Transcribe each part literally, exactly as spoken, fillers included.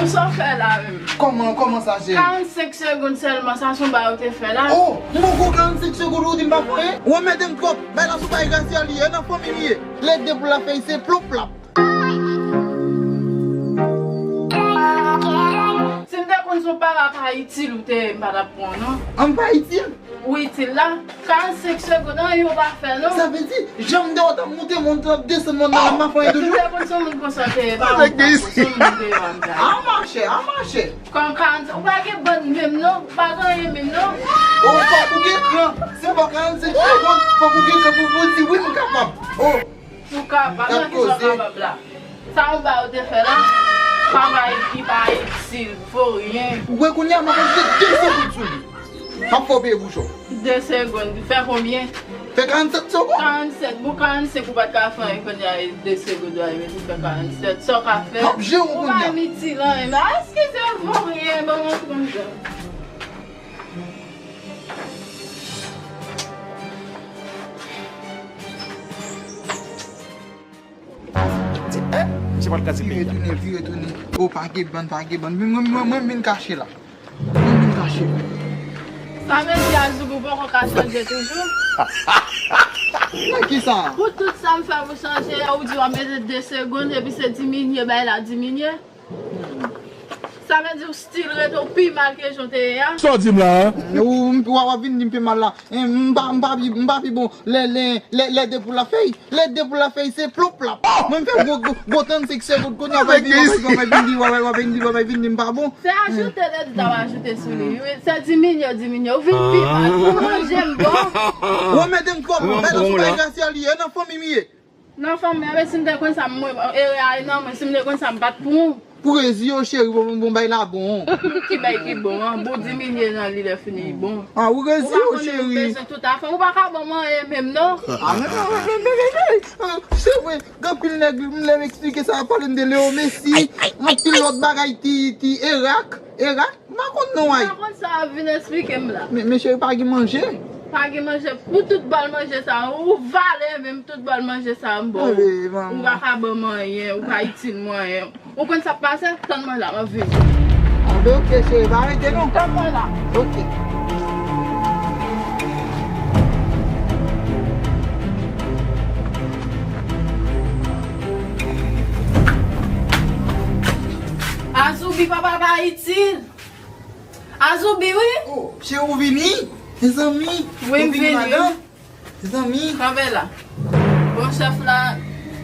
Sa w fè la menm? Kòman, kòman sa, cheri? Karannsenk segonn sèlman, sa se yon bagay ou te fè la? Oh, m poko karannsenk segonn ou di m pa fè anyen? Ou anmède m twòp. Bay la sou bagay Gracia li ye, nan fanmi m ye. Lè de pou l ap fè, se plop lap. Si m te konn se yon papa pa itil ou te ye, m pa t ap pran w non. An pa itil? Ou itil la. Karannsenk segonn, anyen ou pa fè non. Sa vle di, jan m te wè w t ap moute mòn, t ap desann mòn nan, m pa fè anyen toujou? Si m te konn se yon moun konsa w te ye, pa wè m t ap pran w, se yon moun te ye, pa m t ap. A machè, a machè. Kan karannsenk, ou pa gen bann menm non, ou pa gen anyen menm non. Oh, fòk ou gen kran. Si m fè karannsenk segonn, fòk ou gen kran pou, pou di wi, m kapab. Oh. Ou kapab, nan ki sa w kapab la? Sa yon bagay ou te fè la? Travay ki pa itil, vo ryen. Ou wè kounye a, m ap ajoute de segonn sou li. M ap fè w peye bouchon. De segonn, fè konbyen? Fè karannsèt segonn. Karannsèt, bon, karannsenk ou pa t ka fè anyen, kounye a, e de segonn ou rive pou fè karannsèt. Sa w ka fè? M ap jere w kounye a. Ou pa itil anyen. A, eskize, vo ryen, ban m yon konbyen. Di, eh, misye pral kraze peyi a. Vire tounen, vire tounen. Oh, pa gen bann, pa gen bann. Mwen, mwen, mwen, mwen vin kache la. Mwen vin kache. Sa vle di Azoubi ou poko ka chanje toujou? Nan ki sa? Pou tout sa m fè pou chanje, ou di w ap mete de segonn, epi se diminye, bay la diminye. Sa vle di w still rete w pi mal ke jan w te ye a? Sa w di m la a? Ou, w ap vin di m pi mal la. Eh, m pa, m pa pi, m pa pi bon. Lè, lè, lè, lè de pou l ap fèy. Lè de pou l ap fèy, se plop lap. Mwen m fè gwo, gwo, gwo trannsenk segonn. Kounye a w ap vin, w ap vin di, w ap vin di, w ap vin di m pa bon. Se ajoute de di w ap ajoute sou li. Wi, se diminye, diminye. Ou vin pi mal. Ou manje m bon. Ou anmède m twòp. Bay la sou bagay Gracia li ye, nan fanmi m ye. Nan fanmi, men si m te konn sa, mwen, erè a nan mwen, si m te konn sa, m pa t pran w. Ou rezi yo, cheri, bon, bon, bay la bon. Ki bay ki bon an? Bon, diminye nan li lè fini, bon. Ah, ou rezi yo, cheri. Ou pa konnen m bezwen tout afè. Ou pa ka ban m anyen menm, non. Ah, men, men, men, men, men, men, se vre, gen anpil nèg, m lè m eksplike sa, pale m de Leo Messi, anpil lòt bagay, ti, ti, Erak, Erak. M pa konn non, ay. M pa konn sa w ap vin eksplike m la. Men, men cheri, pa gen manje. Pa gen manje. Pou tout bòl manje sa, ou vale menm tout bòl manje sa, m ba w. Ou pa ka ban m anyen, ou pa itil mwen anyen. Ou konn sa k pase? Tann mwen la, m ap vini. A, ben, oke, cheri, pa rete non. Tann mwen la. Oke. Azoubi, papa pa itil. Azoubi, wi. Oh, cheri, ou vini? Mezanmi. Wi, m vini, madanm. Mezanmi. Kanpe la. Bon, chèf la,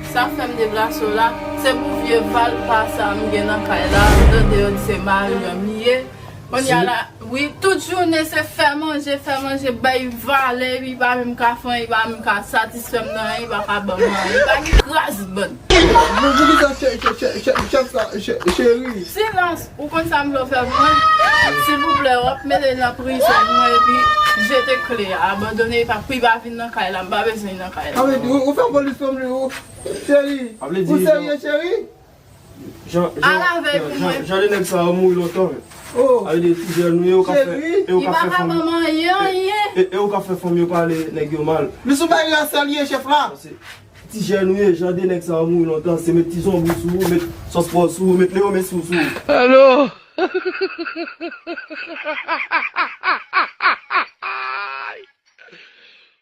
sa fè m deplase w la. Se pou vye valpa sa m gen nan kay la. M tande yo di se mari an m ye. Kounye a la, wi, tout jounen se fè manje, fè manje, bay valè, li pa menm ka fè anyen, li pa menm ka satisfè m nan anyen, li pa ka ban m anyen, li pa gen kras bann. Men poukisa chè-, chè-, chè-, chè-, chèf sa, chè-, cheri? Silans! Ou konn sa m vle w fè pou mwen? Silvouplè, w ap mete l nan prizon pou mwen epi jete kle a, abandone li, pa pou li pa vin nan kay la, m pa bezwen li nan kay la. Sa vle di, ou, ou fè polis pou mwen, ou, cheri. Ou serye, cheri? Jan, jan, jan, jan de nèg sa yo mouri lontan, men. Oh. Sa vle di, ti jèn nou ye, ou ka fè, e ou ka fè fanmi, e, e, e ou ka fè fanmi yo pale nèg yo mal. Men sou bagay sa l ye, chèf la. Ti jèn ou ye, jan de nèg sa yo mouri lontan, se met ti zonbi sou ou, met sòs pòv sou ou, met Leo Messi sou ou. Alo!